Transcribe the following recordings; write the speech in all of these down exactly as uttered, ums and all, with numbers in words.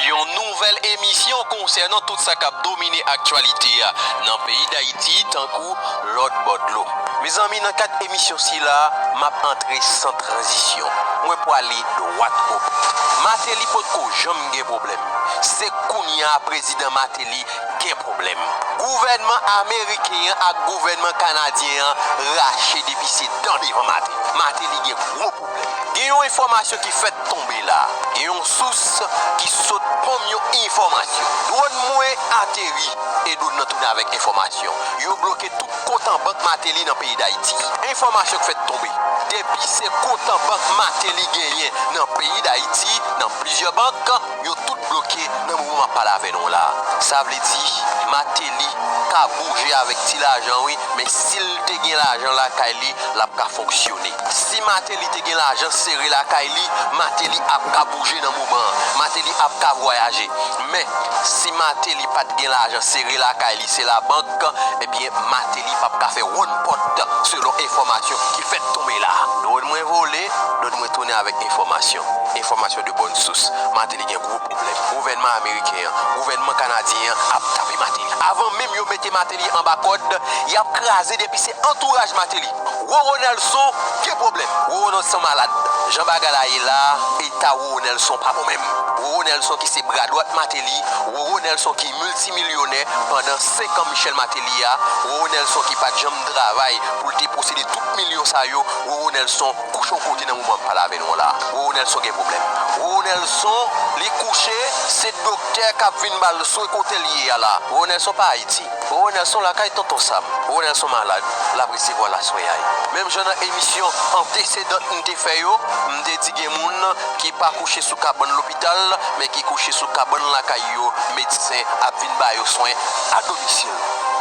Yon nouvèl emisyon konsènan tout sa k ap domine aktyalite a nan peyi Dayiti, tankou lòt bò dlo. Mezanmi, nan kad emisyon sila, m ap antre san tranzisyon. Mwen pwale dwat o bi. Mateli potko janm gen pwoblèm. Se kounye a prezidan Mateli gen pwoblèm. Gouvènman ameriken an ak gouvènman kanadyen an rache depi se dan devan Mateli. Mateli gen gwo pwoblèm. Gen yon enfòmasyon ki fèt tonbe la. Gen yon sous ki sot ban m yon enfòmasyon. Dwòn mwen ateri e dwòn nan tounen avèk enfòmasyon. Yo bloke tout kont an bank Mateli nan peyi Dayiti. Enfòmasyon k fèt tonbe. Depi se kont an bank Mateli genyen nan peyi Dayiti, nan plizyè bank, yo tout bloke nan moman m ap pale avè nou la. Sa vle di, Mateli ka bouje avèk ti lajan wi, men si l te gen lajan lakay li, l ap ka fonksyone. Si Mateli te gen lajan sere lakay li, Mateli ap ka bouje nan moman an. Mateli ap ka vwayaje. Men, si Mateli pa t gen lajan sere lakay li, se labank, ebyen, Mateli p ap ka fè wonn pòt selon enfòmasyon ki fèt tonbe la. Dwòn mwen vole, dwòn mwen tounen avèk enfòmasyon. Enfòmasyon de bòn sous. Mateli gen gwo pwoblèm. Gouvènman ameriken an, gouvènman kanadyen an ap tape Mateli. Avan menm yo mete Mateli anba kòd, y ap kraze depi se antouraj Mateli. Roro Nelson gen pwoblèm. Roro Nelson malad. Jan bagay la ye la, eta Roro Nelson pa bon menm. Roro Nelson ki se bra dwat Mateli, Roro Nelson ki miltimilyonè pandan senk an Michel Mateli a, Roro Nelson ki pa t janm travay pou l te posede tout milyon sa yo, Roro Nelson kouche yon kote nan moman m pale avè nou an la. Roro Nelson gen pwoblèm. Roro Nelson, li kouche, se doktè k ap vin ba l swen kote l ye a la. Roro Nelson pa Ayiti. Roro Nelson lakay Tonton Sam. Roro Nelson malad, l ap resevwa laswenyay. Menm jan nan emisyon antesedan m te fè yo, m te di gen moun ki pa kouche sou kabann lopital, men ki kouche sou kabann lakay yo, medsen ap vin ba yo swen a domisil.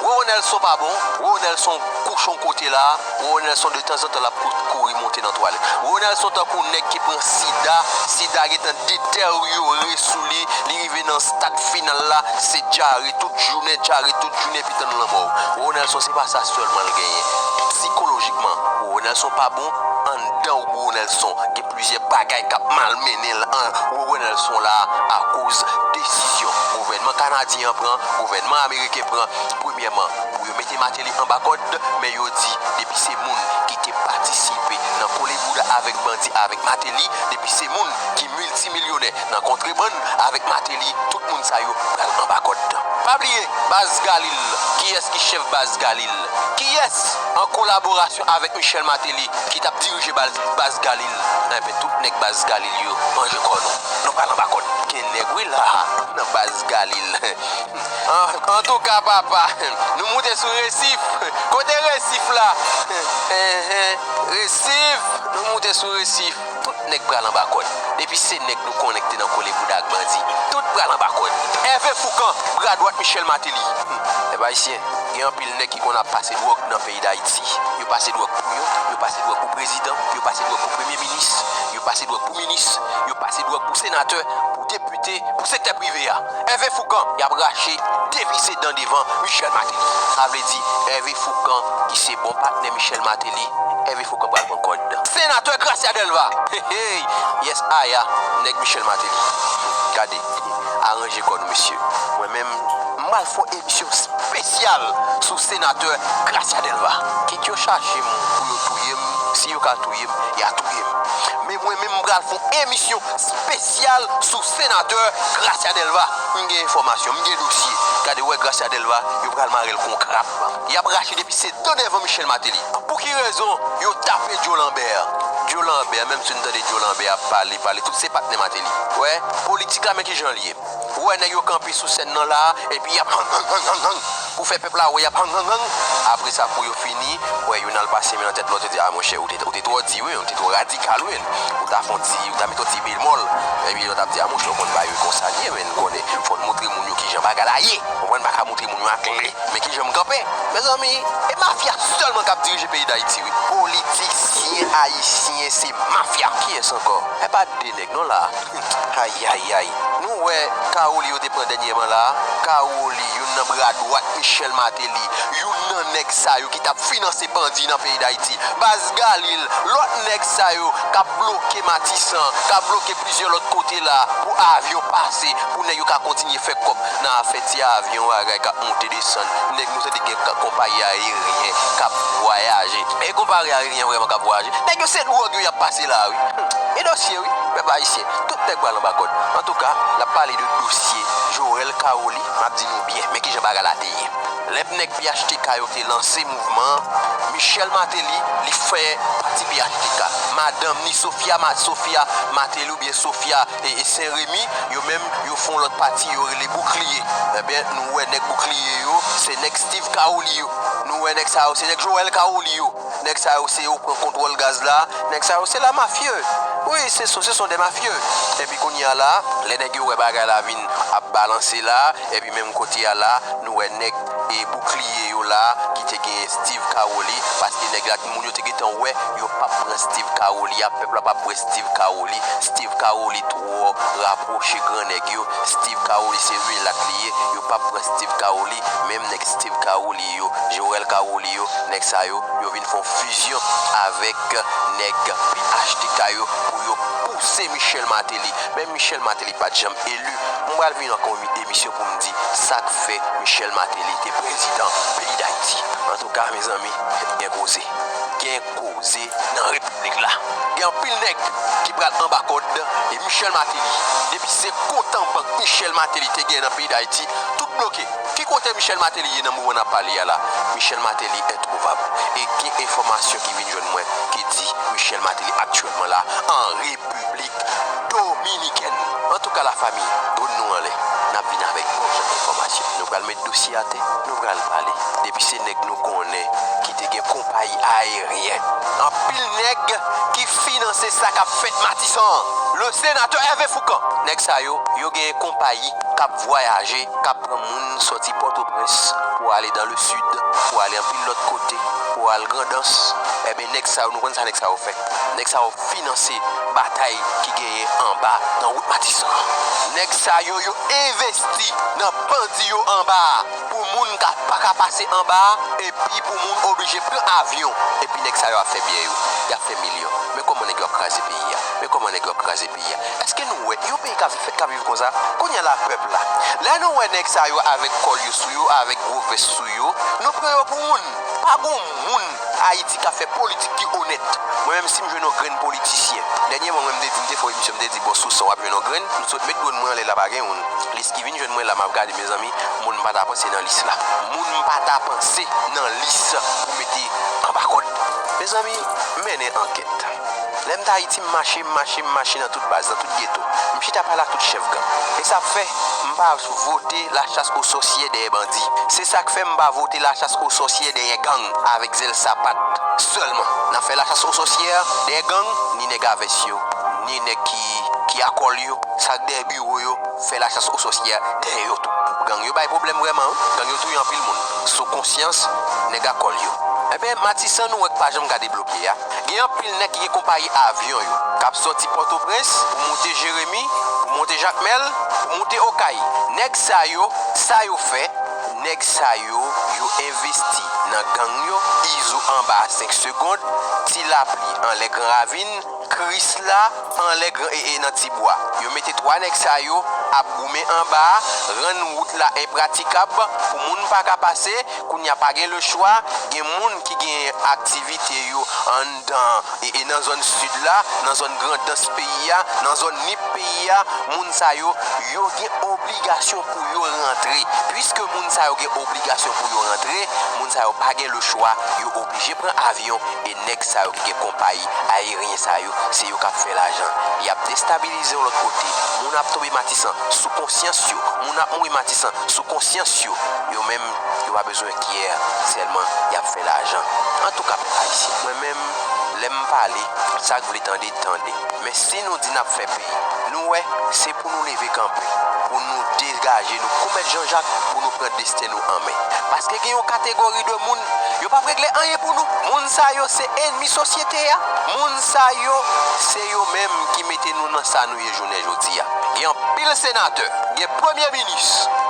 Roro Nelson pa bon, Roro Nelson kouche yon kote la, Roro Nelson de tanzantan l ap kou-, kouri monte nan twalèt. Roro Nelson tankou nèg ki pran sida, sida gentan deteryore sou li, li rive nan stad final la, se dyare tout jounen, dyare tout jounen, epi tann lanmò. Roro Nelson, se pa sa sèlman l genyen. Sikolojikman, Roro Nelson pa bon, anndan Roro Nelson, gen plizyè bagay k ap malmennen l an Roro Nelson la akoz desizyon gouvènman kanadyen an pran, gouvènman ameriken pran, premyèman, pou yo mete Mateli anba kòd, men yo di depi se moun ki te patisipe nan kole bouda avèk bandi avèk Mateli, depi se moun ki miltimilyonè nan kontrebann avèk Mateli, tout moun sa yo pral anba kòd. Pa bliye, baz Galil, kiyès ki chèf baz Galil? Kiyès an kolaborasyon avèk Michel Mateli ki t ap dirije baz, baz Galil? Enben, tout nèg baz Galil yo, ranje kò nou. Nou pral anba kòd. Gen nèg wi la, nan baz Galil. An, antouka, papa, nou moute sou Resif. Kote Resif la? Enhen, Resif, nou moute sou Resif. Tout nèg pral anba kòd. Depi se nèg nou konnen ki te nan kole bouda ak bandi, tout pral anba kòd. Ève Foukan, bra dwat Michel Mateli. Pèp ayisyen, gen anpil nèg ki konn ap pase dwòg nan peyi Dayiti. Yo pase dwòg pou yo, yo pase dwòg pou prezidan, yo pase dwòg pou premye minis, yo pase dwòg pou minis, yo pase dwòg pou senatè, pou depite, pou sektè prive a. Ève Foukan, y ap rache depi se dan devan Michel Mateli. Sa vle di, Ève Foukan, ki se bon patnè Michel Mateli, Ève Foukan pral pran kòd. Senatè Gracia Delva. Hey, hey. Yes, aya, nèg Michel Mateli. Gade, aranje kò nou, mesye. Mwen menm, m pral fè yon emisyon espesyal sou senatè Gracia Delva. Kit yo chache m pou yo touye m, si yo ka touye m, y a touye m. Men mwen menm, m pral fè yon emisyon espesyal sou senatè Gracia Delva. M gen enfòmasyon, m gen dosye. Gade, wè Gracia Delva, yo pral mare l kon krab. Y ap rache depi se dan devan Michel Mateli. Pou ki rezon yo tape Joe Lambert? Joe Lambert, menm si n tande Joe Lambert ap pale, pale, tout se patnè Mateli. Wè, politik la, men kijan l ye. Ou wè nèg yo kanpe sou sèn nan la, epi y ap hang, hang, hang, hang, hang, pou fè pèp la wè y ap hang, hang, hang. Apre sa, kou yo fini, wè youn al pase men nan tèt lòt, yo di, a, monchè, ou te, ou te twò di, wi, ou te twò radikal, wi. Ou ta fè yon ti, ou ta mete yon ti bemòl. Epi lòt ap di, a, monchè, ou konn bagay yo konsa l ye, men n konnen, fò n montre moun yo kijan bagay la ye. Konprann, pa ka montre moun yo ak lè. Men kijan m kanpe? Mezanmi, e mafya sèlman k ap dirije peyi Dayiti, wi. Politisyen ayisyen se mafya. Kiyès ankò? E pa de nèg non la. Ayayay. Nou wè Kawoli yo te pran dènyèman la, Kawoli, youn nan bra dwat Michel Martelly, youn nan nèg sa yo ki t ap finanse bandi nan peyi Dayiti, Baz Galil, lòt nèg sa yo k ap bloke Matisan, k ap bloke plizyè lòt kote la pou avyon pase, pou nèg yo ka kontinye fè kòb nan afè ti avyon, bagay k ap monte desann. Nèg nou santi gen konpayi ayeryen k ap vwayaje. E konpayi ayeryen vrèman k ap vwayaje? Nèg yo se dwòg yo y ap pase la, wi. E dosye, wi, pèp ayisyen. Tout nèg pral anba kòd. Antouka, n ap pale de dosye Joel Kawoli, m ap di nou byen, men kijan bagay la te ye. Lè nèg P H T K yo te lanse mouvman an, Michel Martelly, li fè pati P H T K. Madanm ni Sophia, Ma, Sophia Martelly oubyen Sophia e, e Sen Remi, yo menm, yo fè yon lòt pati, yo rele Boukliye. Ebyen, nou wè nèg Boukliye yo, se nèg Steve Kawoli yo. Nou wè nèg sa yo, se nèg Joel Kawoli yo. Nèg sa yo se yo pran kontwòl gaz la. Nèg sa yo se la mafye. Wi, se son, se son de mafye. Epi kounye a la, lè nèg yo wè bagay la vin ap balanse la, epi menm kote a la, nou wè nèg e boukliye yo la, ki te genyen Steve Kawoli, paske nèg la, moun yo te gentan wè, yo p ap pran Steve Kawoli a, pèp la p ap pran Steve Kawoli, Steve Kawoli twò rapwoche gran nèg yo, Steve Kawoli se vilak li ye, yo p ap pran Steve Kawoli, menm nèg Steve Kawoli yo, Joel Kawoli yo, nèg sa yo, yo vin fè yon fizyon avèk nèg P H T K yo pou yo pouse Michel Martelly. Men Michel Martelly pa t janm eli. M pral vin ankò yon emisyon pou m di sa k fè Michel Martelly te prezidan peyi Dayiti. Antouka, mezanmi, gen koze. Gen koze nan repiblik la. Gen anpil nèg ki pral anba kòd e Michel Martelly. Depi se kont an bank Michel Martelly te gen nan peyi Dayiti, tout bloke. Ki kote Michel Martelly ye nan moman n ap pale a la? Michel Martelly entwouvab. E gen enfòmasyon ki vin jwenn mwen ki di Michel Martelly aktyèlman la an Repiblik Dominikèn. Antouka, lafanmi, dwòn nou anlè. N ap vin avèk bon jan enfòmasyon. Nou pral met dosye atè, nou pral pale. Depi se nèg nou konnen ki te gen konpayi ayeryen. Anpil nèg ki finanse sa k ap fèt Matisan an. Le sénateur Hervé Fourcand. Nèg sa yo, yo gen konpayi k ap vwayaje, k ap pran moun sòti Pòtoprens pou ale dans le sud, pou ale anpil lòt kote, pou al Grandans. Ebyen, nèg sa yo, nou konn sa nèg sa yo fè. Nèg sa yo finanse batay ki genyen anba nan wout Matisan an. Nèg sa yo, yo envesti nan bandi yo anba a, pou moun ka, pa ka pase anba a, epi pou moun oblije pran avyon. Epi nèg sa yo ap fè byen yo, y ap fè milyon. Men kòman nèg yo ap kraze peyi a? Men kòman nèg yo ap kraze peyi a? Èske nou wè yon peyi k ap fèt, k ap viv konsa? Kounye a la, pèp la, lè nou wè nèg sa yo avèk kòl yo sou yo, avèk gwo vès sou yo, nou pran yo pou moun. Pa gon moun Ayiti k ap fè politik ki onèt. Mwen menm, si m jwenn yon grenn politisyen, dènyèman, mwen, m te di, m te fè yon emisyon, m te di, bon, sou san w ap jwenn yon grenn, m sot met dwòn mwen anlè la, pa gen youn. Lis ki vin jwenn mwen la, m ap gade, mezanmi, moun m pa ta panse nan lis la. Moun m pa ta panse nan lis pou mete anba kòd. Mezanmi, m mennen ankèt. Lè m t Ayiti, m mache, m mache, m mache nan tout baz, nan tout geto. M chita pale ak tout chèf gang. E sa fè, m pa vote la chasse aux sorcières dèyè bandi. Se sa k fè m pa vote la chasse aux sorcières dèyè gang avèk zèl sapat sèlman. N ap fè la chasse aux sorcières dèyè gang, ni nèg a vès yo, ni nèg ki, ki a kòl yo, sa k dèyè biwo yo, fè la chasse aux sorcières dèyè yo tou. Gang yo bay pwoblèm vrèman, wi. Gang yo touye anpil moun. Sou konsyans nèg a kòl yo. Ebyen, Matisan nou wè k pa janm ka debloke a. Gen anpil nèg ki gen konpayi avyon yo, k ap sòti Pòtoprens pou monte Jeremi, pou monte Jakmèl, pou monte Okay. Nèg sa yo, sa yo fè, nèg sa yo, yo envesti nan gang yo, Izo anba a senk segonn, Ti Lapli anlè Gran Ravin, Krisla anlè gran, e, e nan Tibwa. Yo mete twa nèg sa yo ap goumen anba a, rann wout la enpratikab pou moun pa ka pase. Kounye a pa gen lechwa, gen moun ki gen aktivite yo anndan e, e nan zòn sid la, nan zòn Grandans peyi a, nan zòn Nip peyi a, moun sa yo, yo gen obligasyon pou yo rantre. Piske moun sa yo gen obligasyon pou yo rantre, moun sa yo pa gen lechwa, yo oblije pran avyon e nèg sa yo ki gen konpayi ayeryen sa yo, se yo k ap fè lajan. Y ap destabilize yon lòt kote. Moun ap tonbe Matisan sou konsyans yo. Moun ap mouri Matisan sou konsyans yo. Yo menm, yo pa bezwen kyè, sèlman y ap fè lajan. Antouka, pèp ayisyen, mwen menm, lè m pale, sa k vle tande, tande. Men si nou di n ap fè peyi, nou wè, se pou nou leve kanpe, pou nou degaje nou kou mèt Janjak, pou nou pran desten nou an men. Paske gen yon kategori de moun, yo p ap regle anyen pou nou. Moun sa yo se ènmi sosyete a. Moun sa yo, se yo menm ki mete nou nan sa nou ye jounen jodi a. Gen anpil senatè, gen premye minis,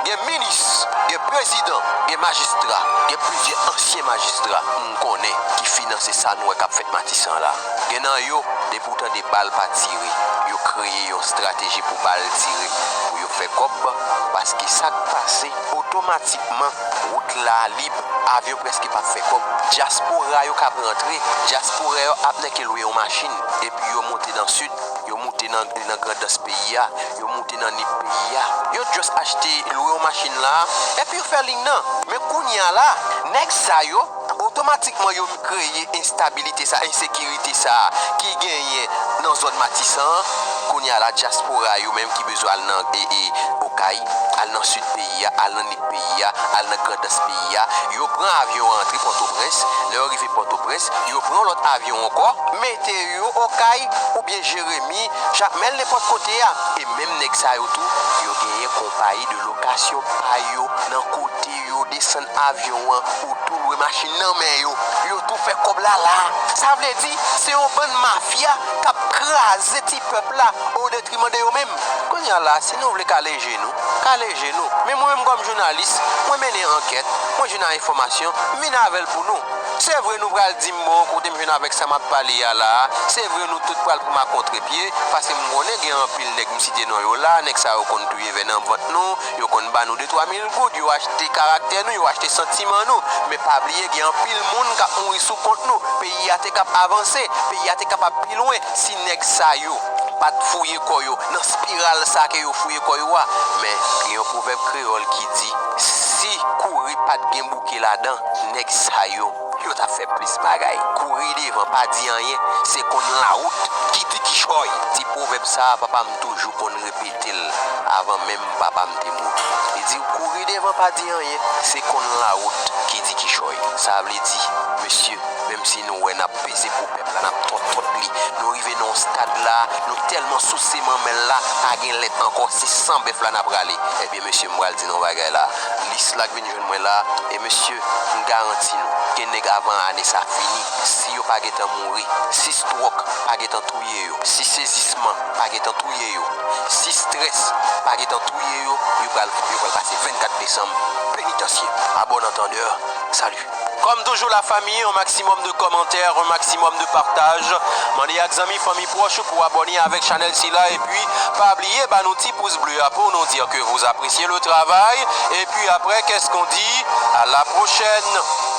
gen minis, gen prezidan, gen majistra, gen plizyè ansyen majistra m konnen ki finanse sa nou wè k ap fèt Matisan la. Gen nan yo, depi w tande bal pa tire, yo kreye yon estrateji pou bal tire, pou yo fè kòb, paske sa k pase, otomatikman, wout la lib, avyon prèske p ap fè kòb. Dyaspora yo k ap rantre, dyaspora yo ap nèke lwe yon machin, epi yo monte nan sid, yo monte nan, nan Grandans peyi a, yo monte nan Nip peyi a. Yo just achte, lwe yon machin la, epi yo fè liy nan. Men kounye a la, nèg sa yo, otomatikman yo kreye enstabilite sa, ensekirite sa ki genyen nan zòn Matisan an. Kounye a la, dyaspora yo menm ki bezwen al nan, e, e, Okay, al nan sid peyi a, al nan Nip peyi a, al nan Grandans peyi a, yo pran avyon antre Pòtoprens. Lè yo rive Pòtoprens, yo pran yon lòt avyon ankò, mete yo Okay oubyen Jeremi, Jakmèl, nenpòt kote a. E menm nèg sa yo tou, yo genyen konpayi de lokasyon pa yo nan kote yo desann avyon an, ou tou lwe machin nan men yo. Yo tou fè kòb la la. Sa vle di, se yon bann mafya k ap kraze ti pèp la o detriman de yo menm. Kounye a la, si nou vle kale je nou, kale je nou. Men mwen menm kòm jounalis, mwen mennen ankèt, mwen jwenn a enfòmasyon, m vin avè l pou nou. Se vre nou pral di m bon kote m jwenn avèk sa m ap pale a la a, se vre nou tout pral pran m a kontrepye, paske m konnen gen anpil nèg m site non yo la, nèg sa yo konn touye vè nan vant nou, yo konn ba nou de twa mil goud, yo achte karaktè nou, yo achte santiman nou. Men pa bliye gen anpil moun k ap mouri sou kont nou. Peyi a te k ap avanse, peyi a te kapab pi lwen si nèg sa yo pa t fouye kò yo nan espiral sa ke yo fouye kò yo a. Men gen yon pwovèb kreyòl ki di, si kouri pa t gen bouke ladan, nèg sa yo, yo t ap fè plis bagay. Kouri devan, pa di anyen, se konn lawout ki di kichòy. Ti pwovèb sa a, papa m toujou konn repete l avan menm papa m te mouri. Li di, kouri devan, pa di anyen, se konn lawout ki di kichòy. Sa vle di, mesye, menm si nou wè n ap peze pou pèp la, n ap twòt twòt li. Nou rive nan yon stad la, nou tèlman souse manmèl la, pa gen lèt ankò, se san bèf la n ap rale. Ebyen, mesye, m pral di nou yon bagay la. Lis la k vin jwenn mwen la, e mesye, m garanti nou, gen nèg avan ane sa fini, si yo pa gentan mouri, si stwòk pa gentan touye yo, si sezisman pa gentan touye yo, si strès pa gentan touye yo, yo pral, yo pral pase vennkat desanm penitansye. À bon entendeur, salut. Comme toujours, la famille, un maximum de commentaires, un maximum de partage. Mande ak zanmi, fanmi pwòch ou pou abòne avèk chanèl sila. Epi, pa bliye ba nou ti pous ble a pou nou di ke vous appréciez le travail. Epi apre, qu'est-ce qu'on dit? À la prochaine.